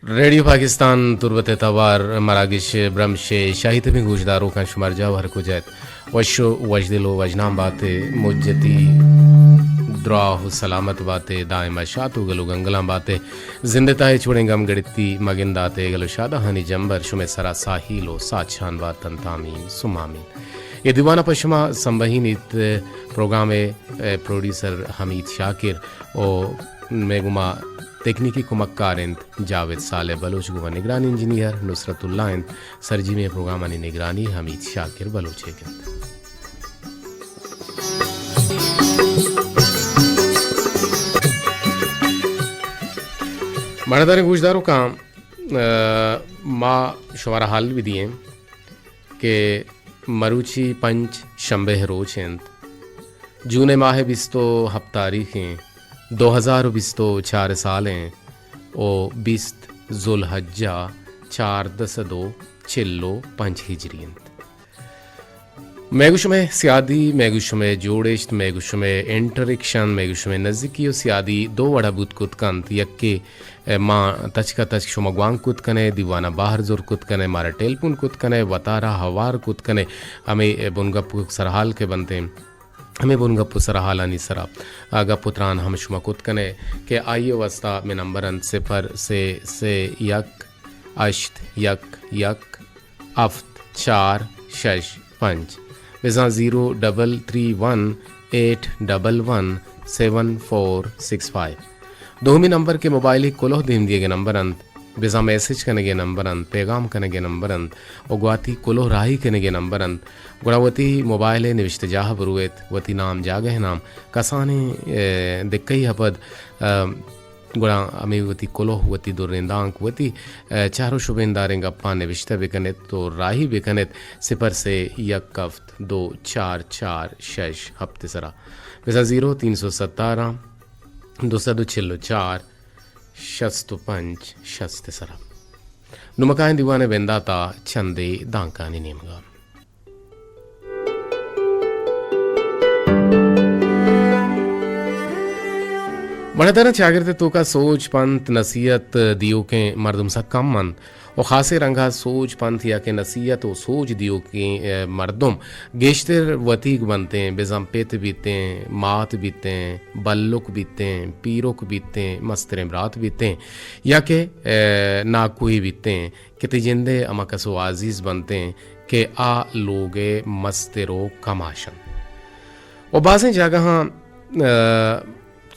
ریڈیو پاکستان تربت ءِ توار مراگش برمش ءِ شاہی تبیں گوشداروکاں، شمار جاہ ءُ ہر کجا ات، وش ءُ وشدل ءُ وژنام بات ئے، مجتی دراہ ءُ سلامت بات ئے، دائم ءَ شات ءُ گل ءُ گنگلاں بات ئے، زند ءِ تہا ہچ وڑیں گم گڑتی مگندات ئے، گل ءُ شادہانی جمبر شمئے سرا ساہیل ءُ ساچان بات اَنت، آمین ثم آمین۔ اے دیوان ءَ پہ شما سمبہینیت پروگرام ءِ، اے، پروڈیوسر حمید شاکر ءُ مئے گوما تکنیکی کمکار اَنت جاوید صالح بلوچ، گوما نگران انجینئر نصرت اللہ اَنت، سرجمیں پروگرامانی نگرانی حمید شاکر بلوچ ءَ کنت۔ مڑداریں گوشداروکاں، اے، ما شمارا حال بدئیں کہ مروچی پنچ شمبے ءِ روچ اِنت، جون ءِ ماہ ءِ بیست ءُ ہپت تاریخ اِنت، دو ہزار ءُ بیست ءُ چار سال اِنت ءُ بیست ذوالحجہ چاردہ سد ءُ چل ءُ پنچ ہجری اِنت۔ مئے گوں شمئے سیادی، مئے گوں شمئے جوڑشت، مئے گوں شمئے انٹریکشن، مئے گوں شمئے نزیکی ءُ سیادی دو وڑا بوت کت کنت۔ یکے، اے، ما تچک ءَ تچک شما گوانک کت کنئے، دیوان ءَ بہر زر کت کنئے، مارا ٹیلیفون کت کنئے، وتارا ہوار کت کنئے، ہمے، اے، بنگپ ءُ سرحال کہ بنت اَنت، ہمے بنگپ ءُ سرحالانی سرا، آ، گپ ءُ تران ہم شما کت کنئے کہ آئی ءِ واستا مئے نمبر اَنت صفر سے سے یک ہشت یک یک ہفت چار شش پنچ، بزاں زیرو ڈبل تھری ون ایٹ ڈبل ون سیون فور سکس فائیو۔ دومی نمبر کہ موبائلی کلوہ دیم دیگ ءِ نمبر اِنت، بزاں میسج کنگ ءِ نمبر اِنت، پیغام کنگ ءِ نمبر اِنت ءُ گواتی کلوہ راہی کنگ ءِ نمبر اِنت، گڑا وتی موبائل ءِ نبشتہ جاہ ءَ برویت، وتی نام، جاگہ ءِ نام، کسانیں، اے، دکہ ءَ پد، اے، گڑا ہمے وتی کلوہ، وتی دریں دانک، وتی، اے، چہر ءُ شبینداریں گپاں نبشتہ بکن ات ءُ راہی بکن ات، صفر سے یک ہفت دو چار چار شش ہپت ءِ سرا۔ بزاں زیرو تین سو ستارہ دو سد ءُ چل ءُ چار شست ءُ پنچ شست ءِ سرا۔ نمکائیں دیوان ءِ بندات ءَ چندے دانکانی نیمگ ءَ۔ مڑداراں، چاگرد ءِ توکا سوج، پنت، نصیحت دیوکیں مردم سک کم اَنت ءُ خاصیں رنگا سوج، پنت یا کہ نصیحت ءُ سوج دیوکیں، اے، مردم گیشتر وتیگ بنت اَنت، بزاں پت بیت اَنت، مات بیت اَنت، بلک بیت اَنت، پیرک بیت اَنت، مستریں برات بیت اَنت یا کہ، اے، ناکوہی بیت اَنت۔ کہ تئی جند ءِ ہما کس ءُ عزیز بنت اَنت کہ آ لوگ ءِ مستر ءُ کماش اَنت۔ ءُ بازیں جاگہاں، اے،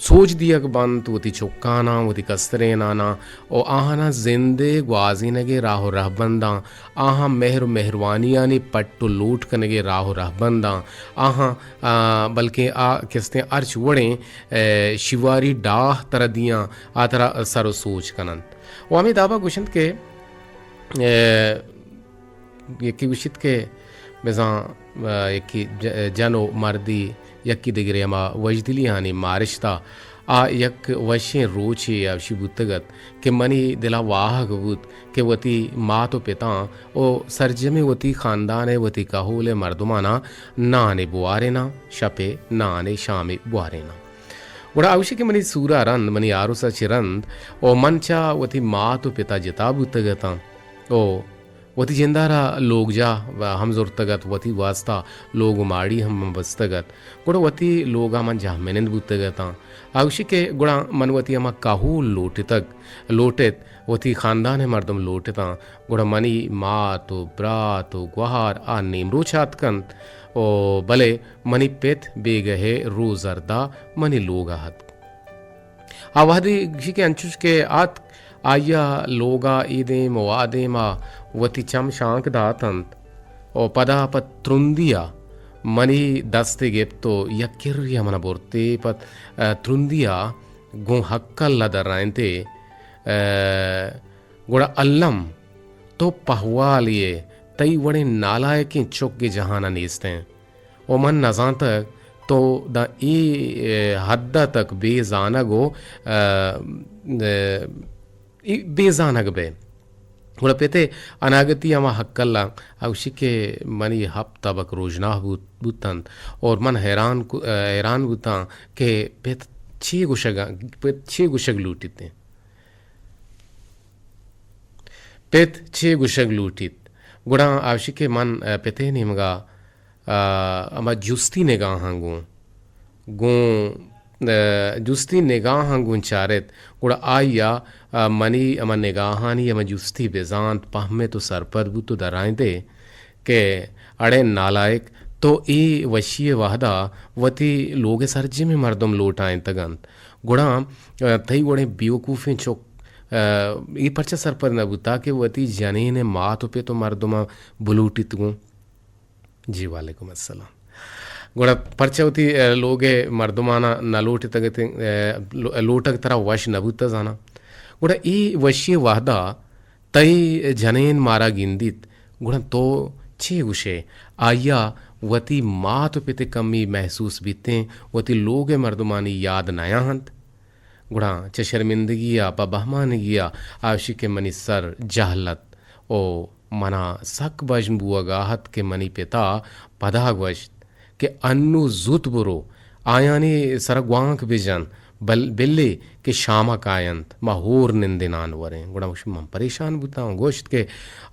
سوج دیگ بنت وتی چکاناں، وتی کستریناناں ءُ آہاناں زند ءِ گوازینگ ءِ راہ ءُ رہبنداں، آہاں مہر ءُ مہروانیانی پٹ ءُ لوٹ کنگ ءِ راہ ءُ رہبنداں، آہاں، آ، بلکیں آ کستیں ہرچ وڑیں، اے، شیواری ڈاہ ترا دیاں، آ ترا سر ءُ سوج کن اَنت۔ ءُ ہمے دابا گوش اَنت کہ، اے، یکے گوشیت کہ بزاں، اے، یکے ج-، جن ءُ مردے یکے دگرے ہما وشدلیانی مارشتا آ یک وشیں روچے ءَ اشی بوتگ اَت کہ منی دل ءَ واہگ بوت کہ وتی مات ءُ پتاں ءُ سرجمیں وتی خاندان ءِ، وتی کہول ءِ مردماناں نانے بواریناں، شپ ءِ نانے شامے بواریناں۔ گڑا آ گوشی کہ منی سور ءَ رند، منی آروس ءَ چہ رند ءُ من چہ وتی مات ءُ پت ءَ جتا بوتگ اتاں ءُ وتی جند ءَ را لوگجاہ ہم زرتگ اَت، وتی واستا لوگ ءُ ماڑی ہم من بستگ اَت، گڑا وتی لوگ ءَ من جہمنند بوتگ اتاں۔ آ گوشی کہ گڑا من وتی ہما کہول لوٹتگ، لوٹ اِت، وتی خاندان ءِ مردم لوٹ اتاں، گڑا منی مات ءُ برات ءُ گوہار آ نیمروچ آتک اَنت ءُ بلے منی پت بیگہ ءِ روزردا منی لوگ ءَ اتک۔ آ وہدے گشی کہ انچوش کہ آتک، آئی ءَ لوگ ءَ اے دیم ءُ آ دیم ءَ وتی چم شانک دات اَنت ءُ پدا پہ ترندی ءَ منی دست ءَ گپت ءُ یک کرے ءَ من ءَ برت ءُ پہ، اے، ترندی ءَ گوں ہکل ءَ درائینت ءُ، اے، گڑا الم تو پہوالے ئے، تئی وڑیں نالائکیں چک اے جہان ءَ نیست اِنت۔ ءُ من نزانتگ تو داں اے، اے، حد ءَ تک بے زانگ ءُ، اے، اے، اے بے زانگ بئے۔ گڑا پت ءِ اناگتی ہما ہکل ءَ گوشی کہ منی ہپت تبک روژناہ بوت، بوت اَنت اور من حیران کو-، اے، حیران بوتاں کہ پت چے گوشگ ءَ، پت چے گوشگ لوٹیت اِنت۔ پت چے گوشگ لوٹیت؟ گڑا آ گوشی کہ من، ء، پت ء نیمگ ء، ء، ہما جستی نگاہاں گوں، گوں، ء، جستی نگاہاں گوں چارت، گڑا آئی ء، ء، منی ہما نگاہانی ہما جستی بزانت، پہمت و سرپد بوت و درائینت ئے کہ اڑے نالائک، تو اے وشی ء وہد ء وتی لوگ ء سرجمیں مردم لوٹائینتگ انت، گڑا، ء، تئی وڑیں بیوقوفیں چک، ء، اے پرچا سرپد نہ بوتا کہ وتی جنین ء مات و پت و مردماں بلوٹیت گوں؟ جی، وعلیکم السلام۔ گڑا پرچا وتی، ء، لوگ ء مردماناں نہ لوٹتگ ات، ء، لو-، لوٹگ ترا وش نہ بوت زاناں؟ گڑا اے وشی ء وہدا تئی جنین مارا گندیت، گڑا تو چے گوشے؟ آئیا وتی مات و پت ء کمی محسوس بیتیں، وتی لوگ ء مردمانی یاد نیاہنت؟ گڑا چہ شرمندگی ء پہ بہمانگی ء آ گوشی کہ منی سر جہل ات و منا سک بژن بوہگا ات کہ منی پتا پدا گوشت کہ انو زوت برو، آیانی سرا گوانک بجن، بل-، بلے کہ شاما کاینت، ما ہور نندے نان وریں۔ گڑا من پریشان بوتاں و گوشت کہ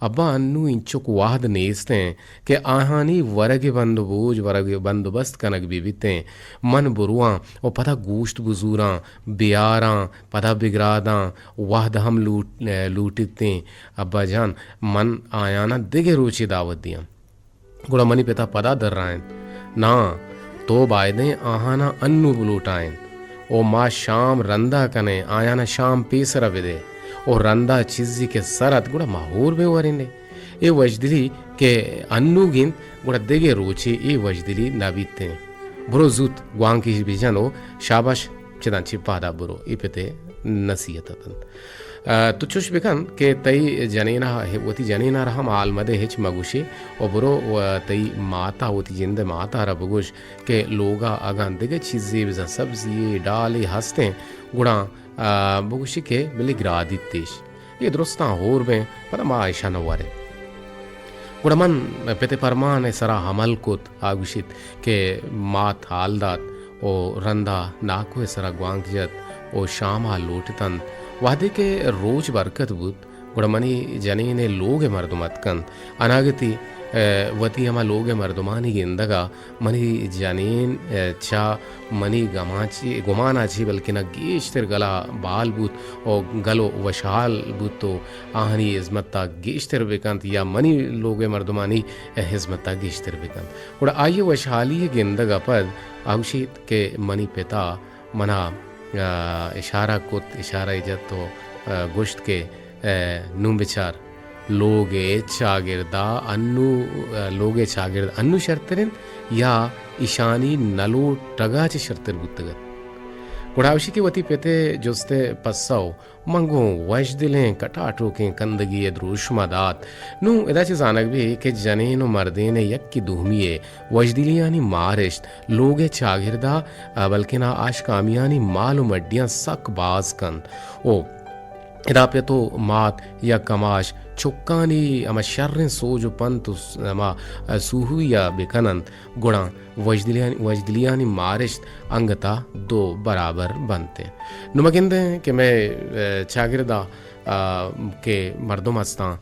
ابا، انو اینچک وہد نیستیں کہ آہانی ورگ بند و بوج، ورگ بند و بست کنگ بہ بیتیں۔ من برواں و پدا گوشت بزوراں، بیاراں، پدا بگراداں، وہد ہم لوٹ-، لوٹیتیں۔ ابا جان، من آیانا دگہ روچے دعوت دیاں۔ گڑا منی پتا پدا درائینت، نا، تو بایدیں آہاناں انو بلوٹائین و ما شام رندا کنیں، آیانا شام پیسرا بدے و رندا چیزی کہ سر ات گڑا ما ہور بہ ورینیں۔ اے وشدلی کہ انو گند گڑا دگہ روچے اے وشدلی نہ بیتیں۔ برو زوت گوانکیش بجن و شاباش چداں چہ پادا برو، اے پتے نصیحت اتنت۔ ء، تو چوش بکن کہ تئی جنینا، وتی جنینا را ہم حال مدے، ہچ مگوشے و برو و تئی ماتا، وتی جند ماتا را بگوش کہ لوگا اگاں دگہ چیزے بزاں سبزی ڈالے ہستیں، گڑا، ء، بگوشی کہ بلے گرادیتیش۔ اے درستاں ہور بیں، پدا ما ایشاں وریں۔ گڑا من پت ء پرمان ء سرا عمل کت۔ آ گوشیت کہ مات حال دات و رندا ناکو ء سرا گوانک جت و شام ء لوٹتنت۔ وہدے کہ روچ برکت بوت، گڑا منی جنین ء لوگ ء مردم اتکنت۔ اناگتی، ء، وتی ہما لوگ ء مردمانی گندگ ء منی جنین، ء، چہ منی گماں چی، گمان ء چی بلکنا گیشتر گلا بال بوت و گل و وشحال بوت و آہانی ہزمت ء گیشتر بکنت یا منی لوگ ء مردمانی ہزمت ء گیشتر بکنت۔ گڑا آئی ء وشحالی ء گندگ ء پد آ گوشیت کہ منی پتا منا، ء، اشارہ کت، اشارہ ء جت و، ء، گوشت کہ ء، نوں بچار، لوگ ء چاگرد ء انو، ء، لوگ ء چاگرد انو شرتر انت یا ایشانی نہ لوٹگ ء چہ شرتر بوتگ ات؟ گڑا اوشی کہ وتی پت ء جست ء پسو من گوں وژدلیں کٹاٹوکیں کندگے ء دروشم ء دات۔ نوں ادا چہ زانگ بہ کہ جنین و مردین ء یکے دومی ء وژدلیانی مارشت لوگ ء چاگرد ء، بلکنا آشکامیانی مال و مڈیاں سک باز کنت و ادا پت و مات یا کماش چکانی ہما شریں سوج و پنت و س-، ہما سوہوی ء بہ کن انت، گڑا وژدلیانی، وژدلیانی مارشت انگت ء دو برابر بنت انت۔ نوں ما گندیں کہ مئے، ء، چاگرد ء، ء، کہ مردم ہستاں،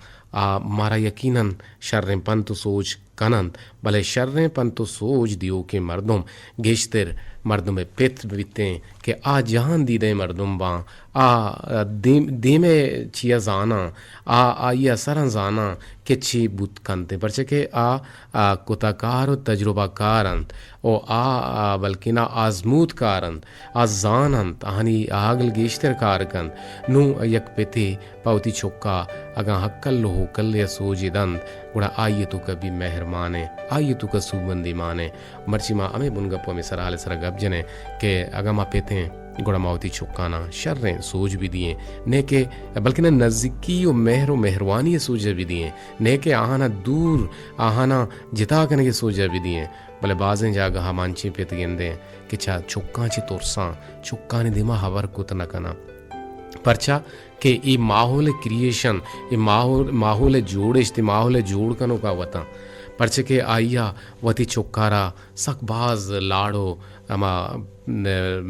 آ مارا یقیناً شریں پنت و سوج کن انت، بلے شریں پنت و سوج دیوکیں مردم گیشتر مردم ء پت بیتیں کہ آ جہان دیدہ مردم باں، آ دیم، دیم ء چیا زاناں، آ آئی ء اثراں زاناں کہ چی بوت کنت، پرچہ کہ آ، آ کتہ کار و تجربہ کار انت و آ، آ بلکنا آزمود کار انت، آ زان انت، آہانی آگل گیشتر کار کنت۔ نوں یک پتے پہ وتی چکا اگاں ہکل و ہوکل یا سوجے دنت، گڑا آئی ء توکا بی مہر مانے، آئی ء توکا سوبمندی مانے۔ مرچی ما ہمے بنگپ و ہمے سرحال ء سرا گپ جنیں کہ اگاں ما پتیں، گڑا ما وتی چکاناں شریں سوج بہ دییں، نئے کہ بلکنا نزیکی و مہر و مہروانی ء سوج ء بہ دییں، نئے کہ آہاناں دور، آہاناں جتا کنگ ء سوج ء بہ دییں۔ بلے بازیں جاگہ ء ما انچیں پت گندیں کہ چہ چکاں چہ ترساں، چکانی دیما ہبر کت نہ کناں۔ پرچا کہ اے ماحول ء کریئیشن، اے ماحول، ماحول ء جوڑشت، اے ماحول ء جوڑ کنوکا وتاں۔ پرچہ کہ آئی ءَ وتی چکارا سک باز لاڑ و ہما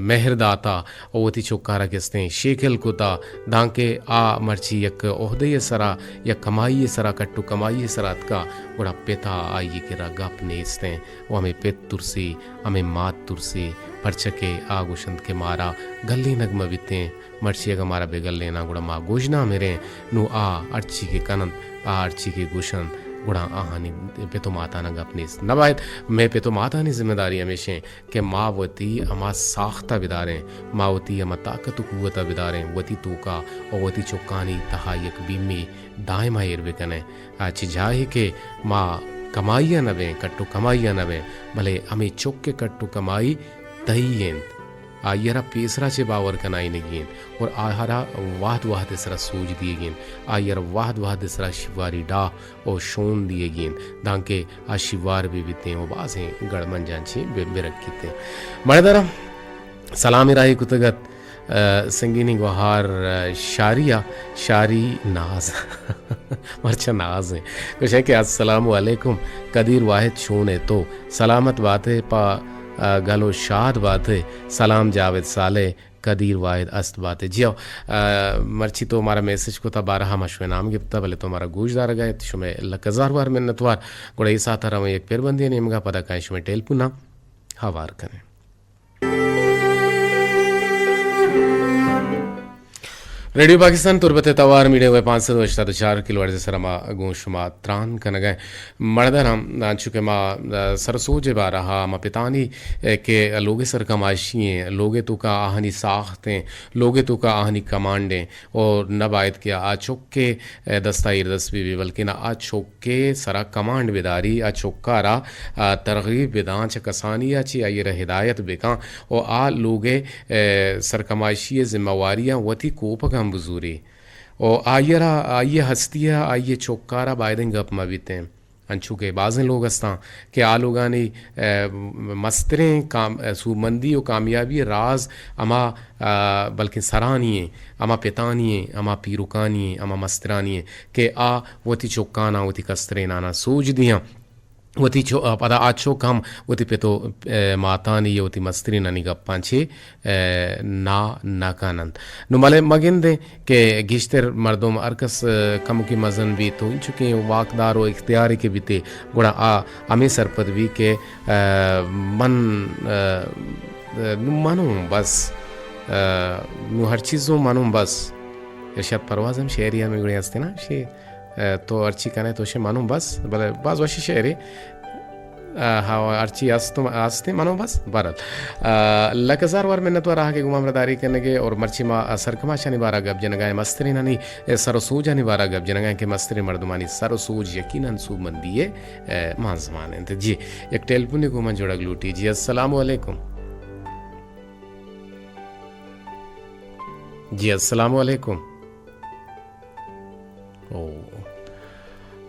مہر داتا و وتی چکارا کستیں شیکل کتا، دانکہ آ مرچی یک عہدے ءِ سرا، یک کمائی ءِ سرا، کٹ و کمائی ءِ سرا اتکا، گڑا پتا آئی ءِ کرا گپ نیستیں و ہمے پت ترسی، ہمے مات ترسی، پرچہ کہ آ گوشنت کہ مارا گلینگ مہ بیتیں، مرچی اگاں مارا بہ گلیناں گڑا ما گژناں مریں۔ نوں آ ہرچی کہ کننت، آ ہرچی کہ گوشنت، گڑا آہانی پت و ماتانا گپ نیست۔ نبایت مئے پت و ماتانی ذمہ داری ہمیشیں کہ ما وتی ہما ساخت ءَ بداریں، ما وتی ہما طاقت و قوت ءَ بداریں، وتی توکا و وتی چکانی تہا یک بیمے دائما ایر بکنیں۔ آ چہ جاہے کہ ما کمائی ءَ نہ بیں، کٹ و کمائی ءَ نہ بیں، بلے ہمے چک ءِ کٹ و کمائی تئی انت۔ آئی ءَ را پیسرا چہ باور کنائینگی انت اور آہرا وہد وہد ءِ سرا سوج دیگی انت، آئی ءَ را وہد وہد ءِ سرا شیواری ڈاہ و شون دیگی انت، دانکہ آ شیوار بہ بیتیں و بازیں گڑمنجاں چہ بہ، بہ رکیتیں۔ مڑدارا سلامے راہی کتگ ات، ءَ، سنگینی گوہار، ءَ، شاری ءَ، شاری ناز۔ مرچاں ناز ایں۔ گوشے کہ السلام علیکم قدیر واحد، چون ئے تو؟ سلامت بات ئے پہ، ءَ، گل و شاد بات ئے۔ سلام جاوید صالح، قدیر واحد است بات ئے۔ جی ہو، ءَ، مرچی تو مارا میسج کتا، بارہا ما شمئے نام گپتا، بلے تو مارا گوش دارگا ات، شمئے لک ہزار وار منتوار۔ گڑا اے ساعتا رویں یک پربندے نیمگا، پدا کائیں شمئے ٹیلیفونا ہوار کنیں۔ ریڈیو پاکستان تربت ءِ توار میڈیم ویو پانچ سد و ہشتاد و چار کلو ہرٹز ءِ سرا ما گوں شما تران کنگ ءَ ایں۔ مڑداراں، انچو کہ ما، ءَ، سرسوج ءِ بارہ ءَ، ہما پتانی، ءَ، کہ لوگ ءِ سرکماشی ایں، لوگ ءِ توکا آہانی ساخت ایں، لوگ ءِ توکا آہانی کمانڈ ایں، اور نہ باید کہ آ چک ءِ، ءَ، دستا ایردست بہ بی، بلکن آ چک ءِ سرا کمانڈ بداری، آ چکارا، ءَ، ترغیب بداں، چہ کسانی ءَ چہ آئی ءَ را ہدایت بکاں و آ لوگ ءِ، ءَ، سرکماشی ءِ ذمہ واریاں وتی کوپگاں بزوری و آئی ءَ را، آئی ءِ ہستی ءَ، آئی ءِ چکارا بایدیں گپ مہ بیتیں۔ انچو کہ بازیں لوگ استاں کہ آ لوگانی، ءَ، مستریں کام-، ءَ، سوبمندی و کامیابی ءِ راز ہما، ءَ، بلکیں سرانی ایں، ہما پتانی ایں، ہما پیرکانی ایں، ہما مسترانی ایں کہ آ وتی چکاناں، وتی کستریناناں سوج دیاں۔ وتی چو-، پدا آ چک ہم وتی پت و، ءَ، ماتانی یا وتی مسترینانی گپاں چہ، ءَ، نا نہ کننت۔ نوں بلے مہ گندیں کہ گیشتر مردم ہر کس، ءَ، کمکے مزن بیت و انچکیں واکدار و اختیارے کہ بیتے، گڑا آ ہمے سرپد بی کہ، ءَ، من، ءَ، ءَ، نوں منوں بس، ءَ، نوں ہر چیزوں منوں بس۔ ارشاد پرواز ہم شعری ہمے گڑے ہستے نا، شے ءَ، تو ہرچی کنے تو شے منوں بس، بلے باز وشی شعرے۔ ءَ، ہاں، ہرچی است، استیں منوں بس، بہرحال۔ ءَ، لک ہزار وار منت وار آہگ ءَ گوں ما ہمراہداری کنگ ءَ اور مرچی ما، ءَ، سرکماشانی بارہ ءَ گپ جنگ ءَ ایں، مسترینانی، ءَ، سر و سوجانی بارہ ءَ گپ جنگ ءَ ایں کہ مستریں مردمانی سر و سوج یقیناً سوبمندی ءِ، ءَ، مانزمان انت۔ جی، یک ٹیلیفونے گوں من جوڑگ لوٹی۔ جی، السلام علیکم۔ جی، السلام علیکم۔ او۔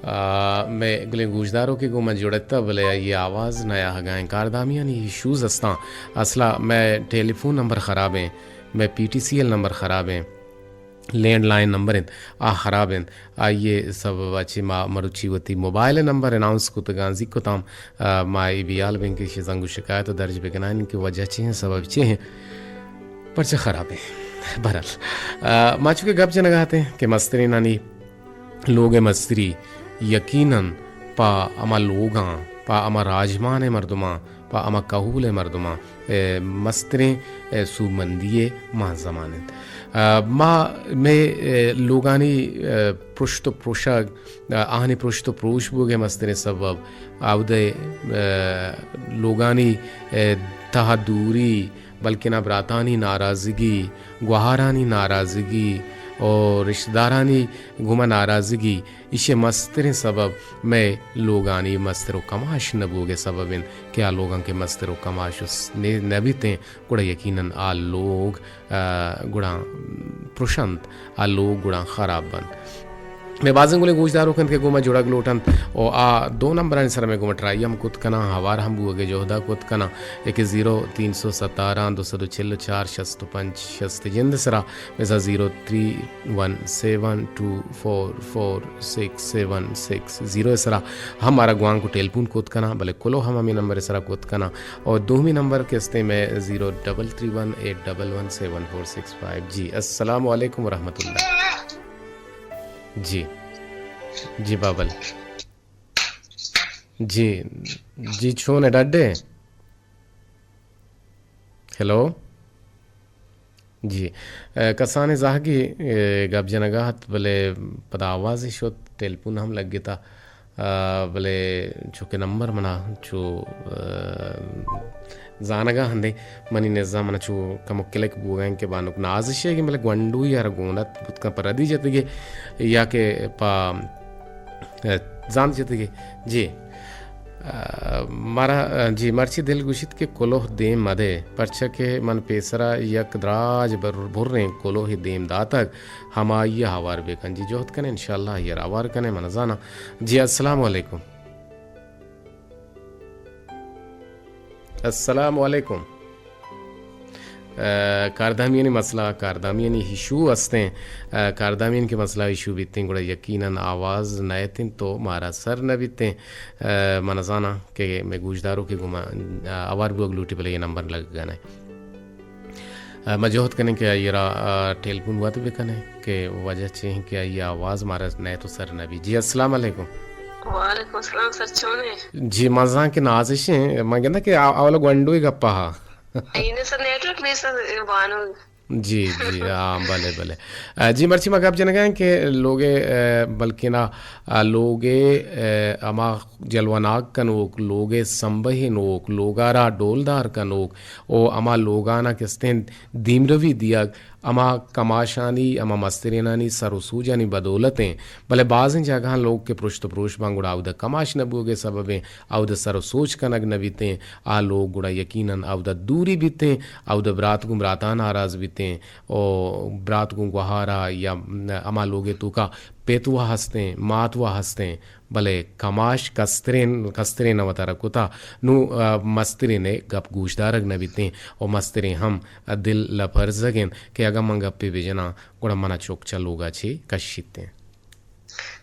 آ، مئے گلیں گوشداروکے گوں من جڑتہ، بلے آئی ءِ آواز نہ آہگا ایں۔ کاردامیانی ایشوز استاں۔ اصلا مئے ٹیلیفون نمبر خراب ایں، مئے پی ٹی سی ایل نمبر خراب ایں، لینڈ لائن نمبر انت، آ خراب انت۔ آئی ءِ سبب ءَ چہ ما مروچی وتی موبائل نمبر اناؤنس کتگاں، زیک کتاں، آ، ما اے بیال بیں کہ ایشی زنگ و شکایت درج بکنائیں کہ وجہ چے ایں، سبب چے ایں۔ پرچہ خراب ایں۔ بہرحال، آ، ما چونکہ گپ جنگ ءَ اتیں کہ مسترینانی لوگ ءِ مستری یقیناً پہ ہما لوگاں، پہ ہما راجمان ءِ مردماں، پہ ہما کہول ءِ مردماں، اے، مستریں، اے، سوبمندی ءِ مانزمان انت۔ آ، ما، مئے، اے، لوگانی، اے، پرشت و پروشگ، آ، آہانی پرشت و پروش بوگ ءِ مستریں سبب اود ءِ، اے، لوگانی، اے، تہا دوری، بلکنا براتانی ناراضگی، گوہارانی ناراضگی و رشتہ دارانی گوما ناراضگی، ایشی مستریں سبب مئے لوگانی مستر و کماش نہ بوگ ءِ سبب انت کہ آ لوگاں کہ مستر و کماش اس-، نے-، نہ بیتیں، گڑا یقیناً آ لوگ، آ، گڑا پرشنت، آ لوگ گڑا خراب بنت۔ مئے بازیں گلیں گوشداروک انت کہ گوں ما جڑگ لوٹ انت و آ دو نمبرانی سرا مئے گوں ما ٹرائی ہم کت کناں، ہوار ہم بوگ ءِ جہد ءَ کت کناں، یکے زیرو تین سو ستارہ دو سد و چل و چار شست و پنچ شست ءِ جند ءِ سرا، بزاں زیرو تھری ون سیون ٹو فور فور سکس سیون سکس زیرو ءِ سرا ہم مارا گوانک و ٹیلیفون کت کناں، بلے کلوہ ہم ہمے نمبر ءِ سرا کت کناں۔ اور دومی نمبر کہ استیں مئے زیرو ڈبل تھری ون ایٹ ڈبل ون سیون فور سکس فائیو۔ جی، السلام علیکم ورحمۃ اللہ۔ جی، جی بابل۔ جی، جی چون ئے ڈڈ ئے؟ ہیلو؟ جی۔ اے، کسانیں زہگے، اے، گپ جنگا ات، بلے پدا آوازے شت، ٹیلیفون ہم لگتا۔ آ، بلے چونکہ نمبر منا چو، آ، زانگا ہندے، منی نزا منا چو کمو کلک بوگا انت کہ بانک نازش ئے، بلے گونڈوی ہر گون ات بوت کن پہ ردی جتگے یا کہ پہ، آ، زانت جتگے۔ جی۔ آ، مارا، آ، جی، مرچی دل گوشیت کہ کلوہ دیم مدے، پرچا کہ من پیسرا یک دراج بر-، بریں کلوہے دیم داتگ، ہمائی ءَ ہوار بکن۔ جی، جہد کنیں، انشاءاللہ آئی ءَ را ہوار کنیں، من زاناں۔ جی، السلام علیکم۔ السلام علیکم۔ آ، کاردامیانی مسئلہ، کاردامیانی ایشو ہستیں۔ آ، کاردامیانی کہ مسئلہ ایشو بیتیں، گڑا یقیناً آواز نئیتیں تو مارا سر نہ بیتیں۔ آ، من زاناں کہ مئے گوشداروکے گوں ما، آ، ہوار بوگ لوٹی، بلے اے نمبر لگگا نہ۔ آ، ما جہد کنیں کہ آئی را، آ، ٹیلیفون وت بکنیں کہ وجہ چے انت کہ آئی آواز مارا نئیت و سر نہ بی۔ جی، السلام علیکم۔ وعلیکم السلام سر، چون ئے؟ جی، من زاناں کہ نازش ایں، من گنداں کہ آ-، اولا گونڈوی گپا ہا۔ اینہ سر نیٹورک نیست بانو۔ جی، جی، ہاں، بلے، بلے۔ آ، جی، مرچی ما گپ جنگا ایں کہ لوگے، آ، بلکنا، آ، لوگے، آ، ہما جلوہ ناک کنوک، لوگے سمبہینوک، لوگارا ڈولدار کنوک، او ہما لوگانا کہ استیں دیمروی دیگ، ہما کماشانی، ہما مسترینانی سر و سوجانی بدولت ایں، بلے بازیں جاگہاں لوگ کہ پرشت و پروش باں گڑا اودا کماش نہ بوگے سبب ایں، اودا سر و سوج کنگ نہ بیتیں، آ لوگ گڑا یقیناً اودا دوری بیتیں، اودا برات گوں براتاں ناراض بیتیں، او برات گوں گوہارا یا ہما لوگے توکا پت وا ہستیں، مات وا ہستیں، بلے کماش کسترین، کسترین وتارا کتا، نوں، آ، مسترین گپ گوشدارگ نہ بیتیں، او مسترین ہم دل لپرزگ انت کہ اگاں من گپے بجناں، گڑا منا چک چہ لوگا چے کشیتیں۔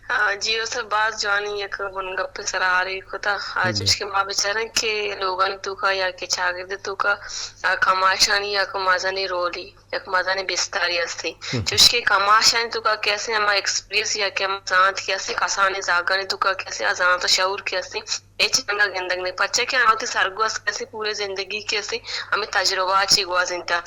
آ، جی، او سر، باز جوانیں یک بنگپے سرا آرے کتا۔ آ، جی۔ چوش کہ ما بچاریں کہ لوگانی توکا یا کہ چاگرد توکا، آ، کماشانی یک مزنیں رولی، یک مزنیں بستاری ہستی۔ ہم۔ چوش کہ کماشانی توکا کہ ہستیں ہما ایکسپیرینس یا کہ ہما زانت کہ ہستیں، کسانیں زاگانی توکا کہ ہستیں، آ زانت و شعور کہ ہستیں، ہچ رنگا گندگ نہ، پرچا کہ آ وتی سرگوست کہ ہستیں، پورے زندگی کہ ہستیں، ہمے تجربہ چی گوازینتا۔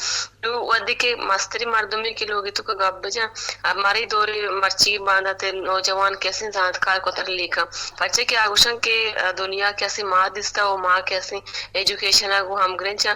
نوں وھدے کہ مستریں مردمے کہ لوگے توکا گپ بجاں، آ، مارے دورے مرچی باندات نوجوان کہ ہستیں زانتکار کتگ لیکاں۔ پرچا کہ آ گوشاں کہ، آ، دنیا کہ ہستیں ما دیستا و ما کہ ہستیں ایجوکیشن ء گوں ہمگرنچاں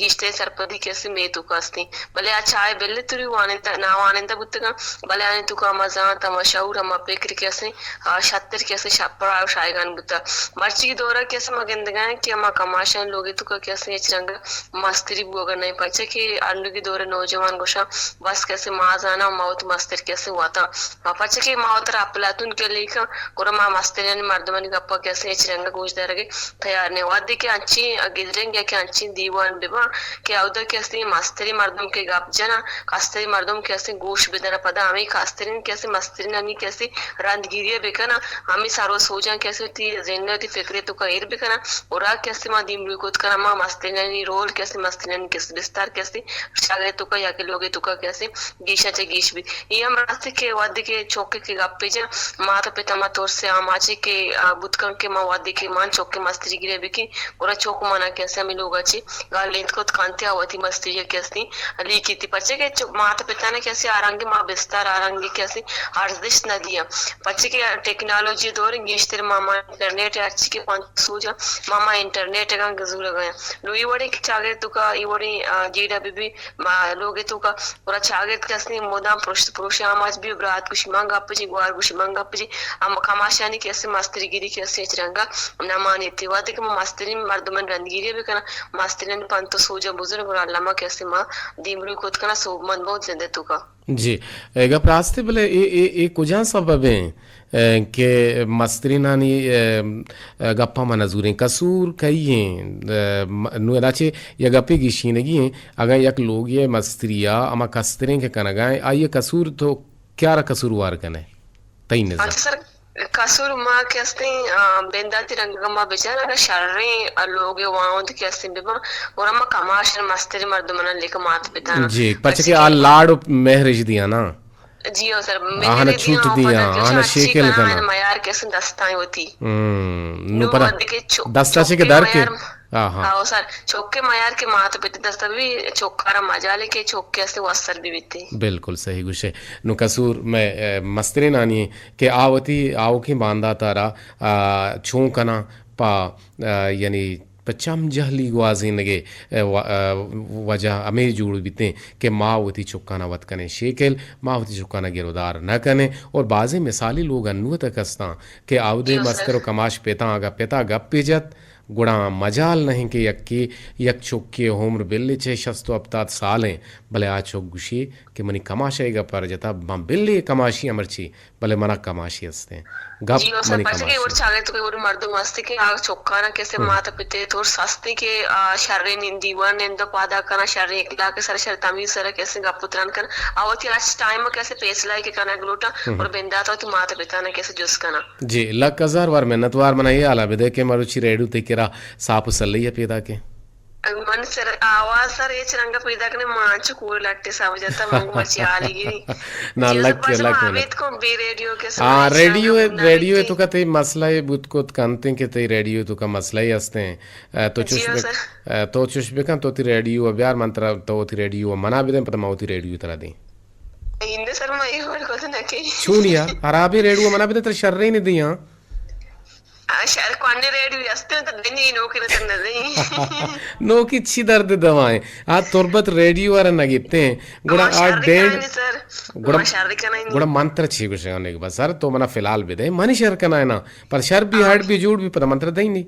گیشتریں سرپدی کہ ہستیں مے توکا ہستیں۔ بلے آ چاہے بلے توری وانندہ، ناوانندہ بوتگاں، بلے آنی توکا ہما زانت، ہما شعور، ہما پکر کہ ہستیں، آ، شتر کہ ہستیں، شپ پراہ و شایگان بوتا۔ مرچی دورا کہ ہستیں ما گندگا ایں کہ ہما کماشانی لوگے توکا کہ ہستیں ہچ رنگا مستری بوگا نہ انت، پرچا کہ انوگی دور نوجوان گوشاں، بس کسے ما زاناں، ما وتی مستر کسے وتاں۔ ما پرچا کہ ما وترا اپلاتون کہ لیکاں، گڑا ما مسترانی مردمانی گپا کسے ہچ رنگا گوش دارگے تیار نہ۔ وھدے کہ انچیں گدرینگ یا کہ انچیں دیوان بباں کہ اودا کسے مستری مردم کہ گپ جناں، کستری مردم کسے گوش بدناں، پدا ہمے کسترین کسے مسترینانی کسے رندگیری بکناں، ہمے سر و سوجاں کسے وتی ذہن ء وتی فکر ء توکا ایر بکناں، گڑا کسے ما دیمروی کت کناں، ما مسترینانی رول کسے، مسترینانی کسے بستار کسے چاگرد ء توکا یا کہ لوگ ء توکا کسے گیشاں چہ گیش بیت۔ اے ہم راست کہ وھدے کہ چوکے کہ گپے جاں، مات ء پت ء ما ترس ء آماچے کہ، آ، بوت کنت کہ ما وھدے کہ مان چوکے مستری گرے بکیں، گڑا چوک مانا کسے ہمے لوگا چہ گالینت کت کنت ء وتی مستری ء کسے لیکیتی، پرچا کہ چو-، مات پتانا کسے آ رنگی ما بستار، آ رنگی کسے ارزشت نہ دیاں۔ پرچا کہ ٹیکنالوجی دور گیشتر ما، ما انٹرنیٹ ہرچی کہ پنت سوجا ما، ما انٹرنیٹ گاں گزورگا۔ نو ای وڑیں کہ چاگرد توکا ای وڑیں، آ، جیڑہ بہ بی، ما لوگ توکا، گڑا چاگرد کسے مدام پرشت پروش آماچ بی، برات گوشی من گپ جی، گوار گوشی من گپ جی، ہم کماشانی کسے مستری گیری کسے ہچ رنگا نہ مانیتی۔ وھدے کہ ما مستریں مردمانی رندگیری بکناں، مستریں پنت و سوجاں بزن گڑا الما کسے ما دیمروی کت کناں، سوبمند بوت زندے توکا۔ جی، اے گپ راستے، بلے اے، اے، اے کجا سبب ہیں، اے، کہ مسترینانی، اے، اے، گپا ما نزوریں؟ قصور کئی ہیں؟ اے، م-، نو ادا چے یا گپے گشینگی ہیں، اگاں یک لوگے مستریا ہما کستریں کہ کنگا ہیں، آئی قصور تو کیا را قصوروار کنے؟ تئی نظر؟ اچھا سر، قصور ما کہ ہستیں، آ، بنداتی رنگ ما بچار، اگر شریں، آ، لوگ واہند کہ ہستیں بباں، اور ہما کماش مستری مردمانا لیکہ مات پتانا۔ جی، پرچہ پرچہ کہ کہ آ لاڑ و مہرش دیا نا۔ جی ہو سر، آہاں مہر چھوٹ دیا، دیا، پدا کہ آہاں اچھی شیکل کنا کنا۔ میار کہ ہستیں دستاں ہوتی۔ ہم، نو نو پدا وہدے کہ چو-، دستا چے کہ چوکے در کے۔ میار ہاں، ہاں۔ ہاں، سر، چوکے میار کہ مات پت دست بی، چوکارا مجالے کہ چوکے ہستیں وسر بی بیتے۔ بالکل صحیح گوشے۔ نو قصور میں، اے، مسترینانی کہ آ وتی آوکیں بانداتا را، آ، چون کناں پہ، آ، یعنی پہ چم جہلی گوازینگے، اے، و-، اے، وجہ ہمے جوڑ بیتیں کہ ما وتی چکانا وت کنیں شیکل، ما وتی چکانا گرودار نہ کنیں۔ اور بازیں مثالی لوگ انو تک ہستاں کہ آودے جی سر۔ مستر و کماش پتاں، اگا پتا گپے جت، گڑا مجال نہیں کہ یکے، یک چکے عمر بلے چہ شست و ہپتاد سال ہیں، بلے آ چک گوشی کہ منی کماش ء گپ ء جتا، من بلے کماشی ء مرچی، بلے منا کماشی ہستیں۔ گپ جی، او سر، منی پرچہ کہ کماشی۔ اور چاگے تو کہ اور مردم ہستے کہ آ چکانا کیسے ہم۔ ماتا پتے تو سستے کہ، آ، شرے نندی ور نندو پادا کنا، شرے اخلاق سر، شر تمیز سر کیسے گپ تران کنا۔ آ وتی ہر ٹائم کیسے فیصلہ کہ کنا گلوٹا ہم۔ اور بنداتا تو ماتا پتا نا کیسے جس کنا۔ جی، لک ہزار وار منتوار، منا اے حالا بدے کہ مروچی ریڈیو تئی کرا ساپ و سلہی ء پیداک ایں۔ من سر آواز سر ہچ رنگ پیداک نہ، من انچو کور لٹے ساپ جتا، من گوں مرچی حالی گری۔ نا، جی، لک، پس لک ما منت۔ ابید کو بے ریڈیو کے سو ہاں، ریڈیو، ریڈیو تو کا تئی مسئلہ ہے، بوت کوت کنتیں کہ تئی ریڈیو تو کا مسئلہ ہی ہستیں۔ اے، تو جی چوش ہاں بک-، سر۔ اے، تو چوش بکن، تو تی ریڈیو بیار، من ترا، تو تی ریڈیو منا بدیں، پتہ ما تی ریڈیو ترا دیں۔ ایندے سر ما اے وڑ کو نہ کئی۔ چونیا، خرابیں ریڈیو منا بدے تر شریں نہ دیاں۔ آ، شر کونے ریڈیو ہستے تو دنی نوکی نہ تر نہ دیں۔ نوکی چی درد دوائیں؟ آ تربت ریڈیو ور نہ گیتے ہیں۔ گڑا آ شر ڈینڈ، کنائیں سر۔ گڑا، آ شر کنائیں۔ گڑا من تر چی گوشے گا نیک بس سر، تو منا فی الحال بدے، منی شر کنائے نا۔ پر شر بھی، ہاں۔ ہڈ بھی، جوڑ بھی، پتہ من تر دیں نہیں۔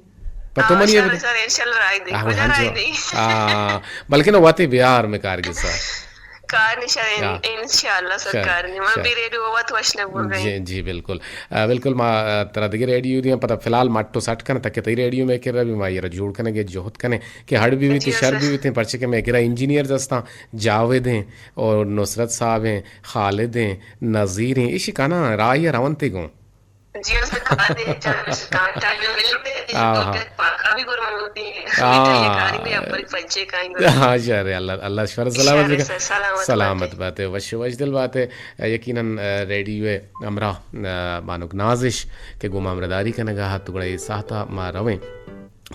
پتہ ہاں، منی شر، بدے۔ سر، انشاءاللہ رائے دیں۔ آ، کجا ہاں رائے جی۔ دیں؟ آ، بلکہ نہ وتی بیار میں کار گسا۔ کار نشہ ان-، ہاں۔ انشاءاللہ سر، شاید، کار نہیں۔ من شاید۔ بھی ریڈیو وت وش نہ بول رہے۔ جی، جی، بالکل۔ آ، بالکل، ما، آ، ترا دگہ ریڈیو دیاں، پدا فی الحال مٹو سٹ کن، تاکہ تئی ریڈیو میں کرا بھی ما یہ جوڑ کنگے، جہد کنے، کہ ہڑ بھی بیتے، جی، شر سر۔ بھی بیتے، پرچے کہ میں کرا انجینئر دستاں، جاوید ہیں، اور نصرت صاحب ہیں، خالد ہیں، نذیر ہیں، ایشی کنا راہ یا رونتے گوں۔ جی، اسے کار دے، چل، اسے کار ٹائم ملتے، ہاں، ہاں۔ پاکا بھی گرم ہوتی ہے۔ ہاں۔ کاری میں اپر پنچے کائیں گے۔ ہاں، شر، اللہ، اللہ شفا سلامت شر بکن۔ سے سلامت سلامت باتے۔ باتے، وش، وش دل باتے۔ یقیناً، آ، ریڈیو ء ہمراہ، آ، بانک نازش کہ گوں ما ہمراہداری کنگا ہت، گڑا اے ساعتا ما رویں۔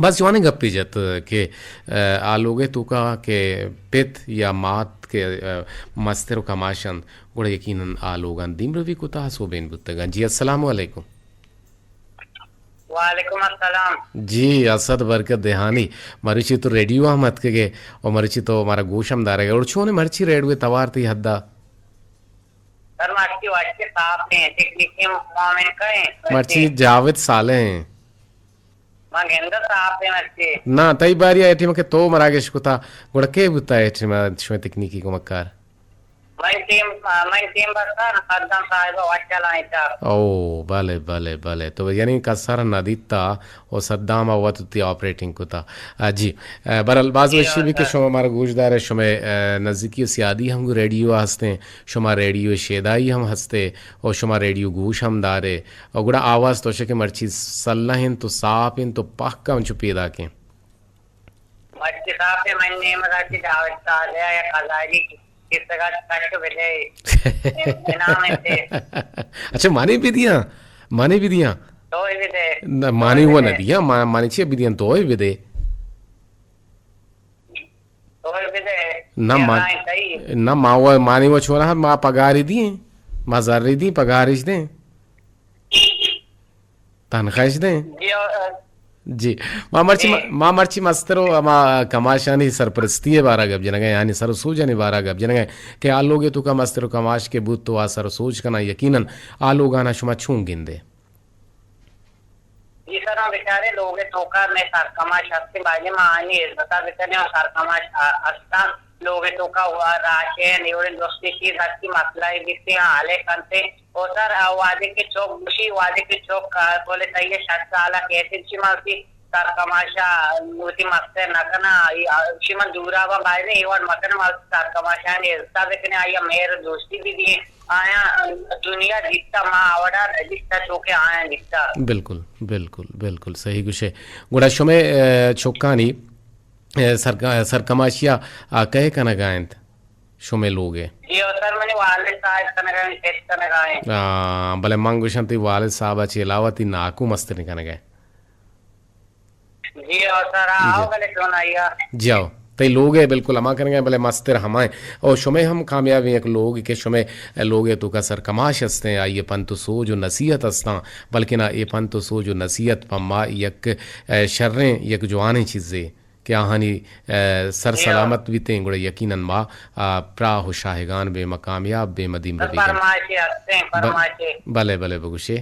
بس جوانیں گپے جت کہ، آ، آ لوگے توکا کہ پت یا مات کہ، آ، مستر و کماش انت، گڑا یقیناً آ لوگاں دیمروی کتا، سوبین بوتگاں۔ جی، السلام علیکم۔ وعلیکم السلام۔ جی، اسد برکت دہانی، مروچی تو ریڈیو ہم اتکگے اور مروچی تو ہمارا گوش ہم دارگے۔ اور چون مرچی ریڈیو توار تئی حدا؟ سر، مرچی واچی صاف ہیں، تکنیکی معاملہ کا ہیں۔ مرچی جاوید صالح ہیں۔ ما گندہ صاف ہیں مرچی۔ نا، تئی باری آئی ٹیم کہ تو مراگش کتا، گڑا کے بوتا ہے ٹیم شویں تکنیکی کمکار؟ من ٹیم، من ٹیم بس سر، صدام صاحب وچ چلائیں تا۔ او، بلے، بلے، بلے۔ تو یعنی کسر نہ دیتا او صدام وت تی آپریٹنگ کتا۔ آ، جی۔ آ، برحال باز جی، وشی ہاں، بھی کہ سر۔ شما مارا گوش دارے، شما، آ، نزدیکی و سیادی ہم گو ریڈیو ہستیں، شما ریڈیو شیدائی ہم ہستے، او شما ریڈیو گوش ہم دارے، او گڑا آواز تو شکے مرچی سلہ انت و صاف انت و پاک ہم چو پیدا کیں۔ مرچی صاف ہے، من نیم راتی دعوت صالح یا قضاری کسگا کٹ بدے۔ انعام انتے۔ اچھا، مانے بھی دیا، مانے بھی دیا۔ تو ہی بدے۔ نہ، مانے وہ نہ دیا، ما-، مانے چی بھی دیا، تو ہی بدے۔ تو ہی بدے۔ نہ، ما-، نہ، ما وہ، مانے وہ چھوڑا، ما پگاری دیے، ما زری دی، پگارش دیں۔ تنخواہش دیں۔ جی، آ، آ۔ جی۔ ما مرچی، جی۔ ما مرچی مستر و ہما کماشانی سرپرستی بارا گپ جنگا، یعنی سر و سوجانی بارا گپ جنگا کہ آ لوگے توکا مستر و کماش کے بوت تو آ سر و سوج کنا، یقیناً آ لوگانا شما چون گندے؟ جی سر، ہم بیچارے لوگے توکا میں سرکماش ہستیں، بایدیں ما آنی عزتا بکنیں اور سرکماش آ-، ہستاں۔ لوگ ءِ توکا و راشن، ایوڑیں درستیں چیز ہرچی مسئلہ ءَ بیتیں، آ حل ءَ کنتیں۔ و سر، آ وہدے کہ چک گوشی، وہدے کہ چک، آ، کل تئی شش سال ءَ کیت انچی ما وتی سرکماش ءَ وتی مستر نہ کناں، آئی، آ، گوشی من دور ءَ باں، بائدیں اے وڑ مکن، ما وتی سرکماشانی عزت ءَ بکنیں، آئی ءَ مہر و دوستی بدییں، آیاں دنیا دیتا، ما آ وڑا نہ دیتا، چو کہ آیاں دیتا۔ بالکل، بالکل، بالکل صحیح گوشے۔ گڑا شمے، آ، چکانی، آ، سرک-، سرکماشی ءَ، آ، کئے کنگ ءَ انت؟ شمے لوگ ءَ؟ جی او سر، منی والد صاحب کنگ ءَ انت، چست کنگ ءَ انت۔ آ، بلے من گوشاں تئی والد صاحب ءَ چہ علاوہ تئی ناکو مستریں کنگ ءَ۔ جی او سر، آ، جی۔ او بلے چون آئی ءَ؟ جی او۔ تئی لوگ ءَ بالکل ہما کنگ ءَ، بلے مستر ہما ایں۔ او شمے ہم کامیابیں یک لوگ کہ شمے لوگ ءِ توکا سرکماش ہستیں، آئی ءِ پنت و سوج و نصیحت ہستاں، بلکنا اے پنت و سوج و نصیحت پہ ما یک، اے، شریں، یک جوانیں چیزے۔ کہ آہانی، اے، سر جی ہاں۔ سلامت بیتیں، گڑا یقیناً ما، آ، پراہ و شاہگان بیں، ما کامیاب بیں، ما دیم بہ بیتیں۔ فرمائشے ہستیں، ب-، فرمائشے۔ بلے، بلے، بگوشے۔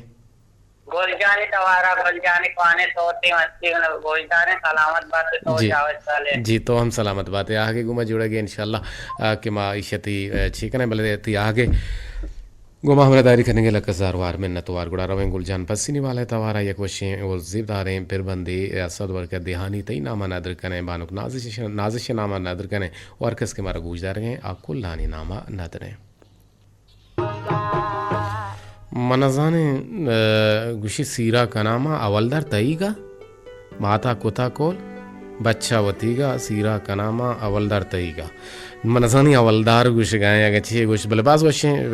گل جانی توارا، گل جانی کوانے سوتے مستی گوشداریں، سلامت بات تو جی۔ جاوید صالح۔ جی، تو ہم سلامت بات۔ آہگے گوما جوڑگے انشاءاللہ، آ، کہ ما ایشی ءَ تئی، آ، چی کنیں، بلے تئی آہگے گوں ما ہمراہداری کنگ ءَ لک ہزار وار منت وار۔ گڑا رویں گل جان پسنی والے توارا یک وشیں و زیبداریں پربندے اسد برکت دیہانی تئی نام ءَ ندر کنیں، بانک نازش، نازش نام ءَ ندر کنیں و ہر کس کہ مارا گوش دارگیں آ کلانی نام ءَ ندریں۔ من نزانیں، اه، گوشی سیرا کناما اولدار تئیگا۔ ماتا کتا کول، بچا وتیگا، سیرا کناما اولدار تئیگا۔ من نزانی اولدار گوشگا ایں، اگہ چی گوش، بلے باز وشیں، اه،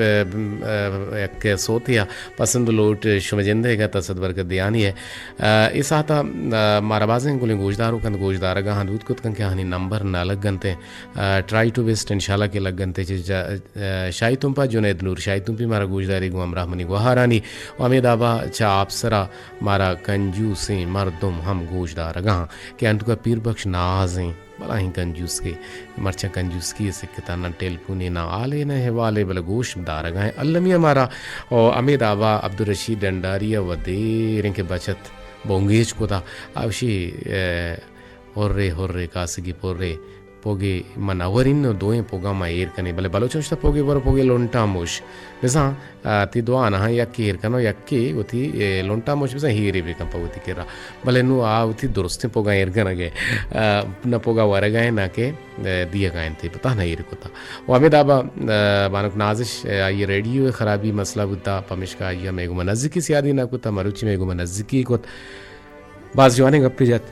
اه، یک سوتے ءَ پسند لوٹ شمے جندے گا تصد برکت دیانی ہے۔ اه، اے ساعتا، اه، مارا بازیں گلیں گوشدار و کند گوشدارگا ہاں دود کت کن کہ آہانی نمبر نہ لگنتے۔ اه، ٹرائی ٹو بیسٹ انشاءاللہ کہ لگنتے چہ جا-، اه، شاہی تمپا جنید نور شاہی تمپی مارا گوشداری گوں ہمراہ منی گوہارانی و ہمے دابا چہ آپسرا مارا کنجوسیں مردم ہم گوشدارگاں کہ انتکا پیر بخش نازیں بلاہیں کنجوسکے، مرچاں کنجوسکی سکتا نہ ٹیلیفونے نہ آلے نہ حوالے، بلے گوش دارگاں المی مارا۔ و ہمے دابا عبدالرشید ڈنڈاری و دیریں کہ بچت بونگیج کتا، اوشی، اه، ہرے ہرے کاسگی پرے پوگے من اورین و دوئیں پوگاں ما ایر کنیں، بلے بلوچ گوشتہ پوگے برو پوگے لنٹاں موش۔ بزاں، آ، تی دعا نہ یکے ایر کنو، یکے وتی، اے، لنٹاں موش بزاں ہیرے بکن پہ وتی کرا۔ بلے نوں آ وتی درستیں پوگاں ایر کنگ ءَ، آ، نہ پوگا ورگ ءَ نہ کہ، اے، دیگ ءَ انت، پتہ نہ ایر کتا۔ و ہمے دابا، آ، بانک نازش، اے، آئی ریڈیو خرابی مسئلہ بوتا، پمیشکا آئی مے گوما نزیکی سیادی نہ کتا، مروچی مے گوما نزیکی کت۔ باز جوانیں گپے جت۔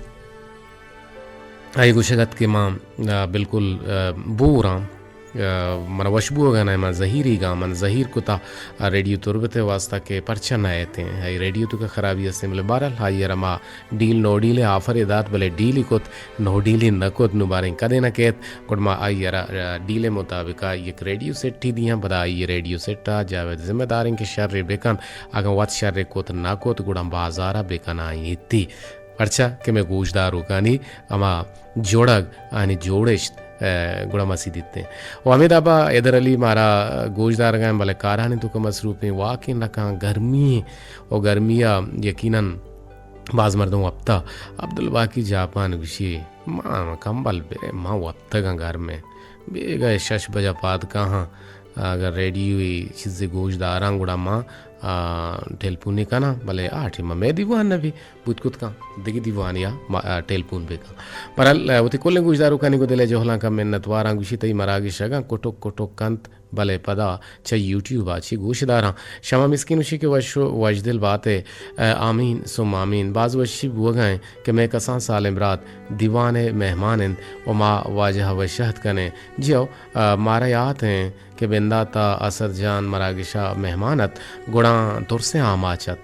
آئی گوشگ ات کہ ما، آ، بالکل، آ، بور آں، آ، من وش بوگ ءَ نہ، من زہیریگ آں، من زہیر کتا، آ، ریڈیو تربت ءِ واسطہ کہ پرچا نہ ایتیں، آئی ریڈیو توکا خرابی استیں، بلے بہرحال آئی ءَ را ما ڈیل نو ڈیل ءِ آفرے دات، بلے ڈیلی کت، نو ڈیلی نہ کت، نوں باریں کدے نہ کیت، گڑا ما آئی ءَ را، آ، ڈیل ءِ مطابق ءَ یک ریڈیو سیٹے دیاں، پدا آئی ریڈیو سیٹ ءَ جاوید ذمہ داریں کہ شرے بکن، اگاں وت شرے کت نہ کت، گڑا بازار ءَ بکن آئی تی۔ پرچا کہ مئے گوشداروکانی ہما جوڑگ، آنی جوڑشت، ء، گڑا ما سیدیتیں۔ و ہمے دابا حیدر علی مارا گوشدارگا ایں، بلے کارانی توکا مصروف ایں، واکیں نکاں، گرمی ایں، و گرمی ء یقیناً باز مردم وپتا۔ عبدالباقی جاپان گوشی، ما کمبل برے، ما وپتگاں گرمیں۔ بیگہ شش بجہ پاد کاہاں، اگاں ریڈیو ء چیزے گوش داراں گڑا ما، آ، ٹیلیفونے کناں، بلے آ ٹیم ء مئے دیوان نہ بی، بوت کت کن دگہ دیوانے ء ما، آ، ٹیلیفون بہ کن۔ بہرحال، آ، وتی کلیں گوشداروکانی گوں دل ء جہلانکاں منتواراں، گوشی تئی مراگش اگاں کٹک کٹک کنت، بلے پدا چہ یوٹیوب ء چی گوش داراں۔ شما مسکین گوشی کہ وش و وشدل بات ئے، آ، آمین ثم آمین۔ باز وشی بوگا ایں کہ مئے کسان سالیں برات دیوان ء مہمان انت و ما واجہ ء وش عہد کنیں۔ جیو، آ، مارا یات ایں کہ بندات ء اسد جان مراگش ء مہمان ات، گڑاں ترسیں آماچ ات۔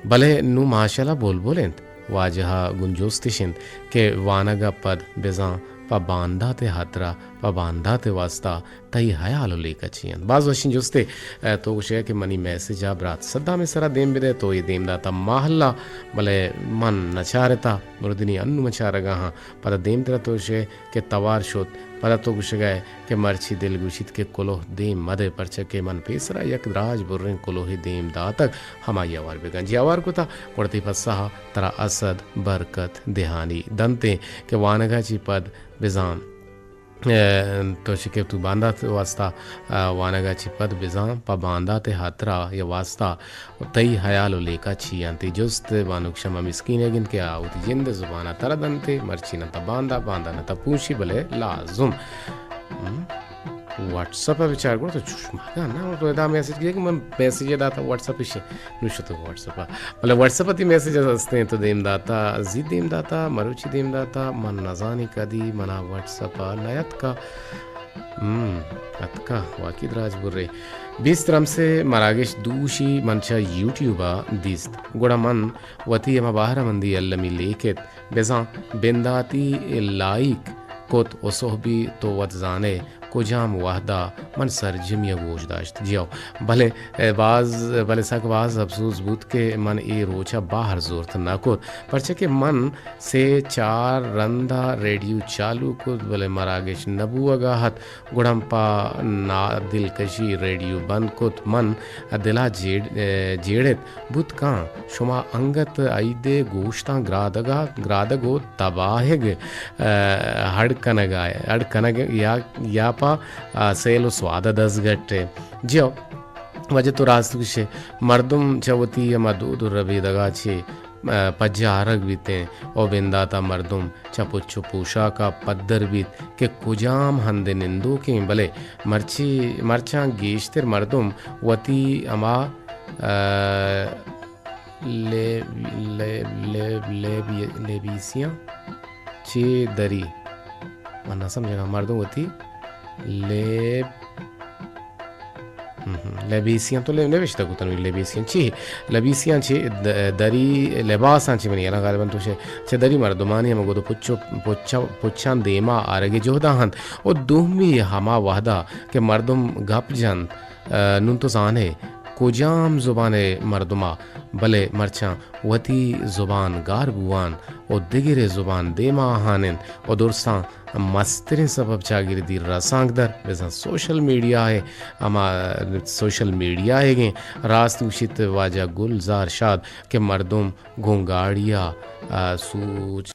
بلے نوں ماشاءاللہ بلبل انت۔ واجہ ء گوں جستش انت کہ وانگ ء پد بزاں پہ باندات ء ہاترا، پہ باندات ء واستا تئی ہیال و لیکہ چی انت؟ باز وشیں جستے، ء، تو گوشئے کہ منی میسج ء برات صدام ء سرا دیم بدئے، تو اے دیم داتا ماہلا، بلے من نچارتا، مردنی انوں من چارگا ہاں۔ پدا دیم ترا تو گوشئے کہ توار شت، پدا تو گوشگا ئے کہ مرچی دل گوشیت کہ کلوہ دیم مدئے، پرچا کہ من پیسرا یک دراج بریں کلوہے دیم داتگ، ہمائی ہوار بکن۔ جی ہوار کتا، گڑا تئی پسہ ترا اسد برکت دہانی دنتیں کہ وانگا چی پد بزان تو شکیب تو باندات واسطہ وانگا چی پد بزاں پہ باندات ہاترا یا واسطہ تئی حیال و لیکہ چی انت؟ اے جست بانک شمع مسکین ء گند کہ آ وتی جند ء زبان ء ترا دنت، مرچی نہ تا باندا، باندا نہ تا پونشی، بلے لازم۔ ہم؟ واٹس اپ ء بچار گڑا تو چوش مگا نا، تو ادا میسج گئے کہ من میسج داتا واٹس اپ اشی، نو شتو واٹس اپ ء۔ بلے واٹس اپ ء تئی میسج ہستیں تو دیم داتا، زی دیم داتا، مروچی دیم داتا، من نزانی کدی منا واٹس اپ ء نیتکا۔ ہم، اتکا، واقعی دراج برے۔ بیست رمسے مراگش دوشی من چہ یوٹیوب ء دیست۔ گڑا من وتی ہما بہرہ مندی المی لیکت، بزاں بنداتی لائک کت و سہبی تو وت زانئے کجام وہدا من سرجمی ء گوش داشت۔ جیو، بلے باز، بلے سک باز افسوس بوت کہ من اے روچ ء بہر زرت نہ کت، پرچہ کہ من سے چار رندا ریڈیو چالو کت، بلے مراگش نہ بوہگا ات۔ گڑا پہ نادلکشی ریڈیو بند کت۔ من دلا جیڑ-، جیڑت، بوت کن شما انگت ائید ء گوشتاں گرادگا-، گرادگ و تباہگ، ء، ہڑ کنگا، ہڑ کنگ یا، یا پہ، ء، سیل و سواد ء دزگٹ ء۔ جیو، واجہ تو راست گوشے، مردم چہ وتی ہما دود و ربیدگا چے، ء، پجارگ بیتیں و بنداتا مردم چہ پچ و پوشاکا پدر بیت کہ کجام ہند نندوکیں، بلے مرچی، مرچاں گیشتر مردم وتی ہما، ء، لیب-، لیب-، لیب-، لیبی-، لیبیسیاں چے دری؟ من نہ سمجھگا، مردم وتی لیب-، ہم، ہم۔ لبیسیاں تو لے-، نوشتہ کتن، لبیسیاں چی؟ لبیسیاں چی د-، دری لباساں چی منی یلا غالباً تو شے، چہ دری مردمانی ہم گد پچو، پچا، پچاں دیما آرگے جہدا ہنت۔ و دومی ہما وہدا کہ مردم گپ جنت، ء، نون تو زانے کجام زبان مردما، بلے مرچاں وتی زبان گار بوان و دگرے زبان دیما آہان انت و درستاں مستریں سبب چاگردی رسانکدر بزاں سوشل میڈیا ء، ہما سوشل میڈیا ء گیں۔ راست گوشیت واجہ گلزار شاد کہ مردم گوں گاڑی ء، ء، سوچ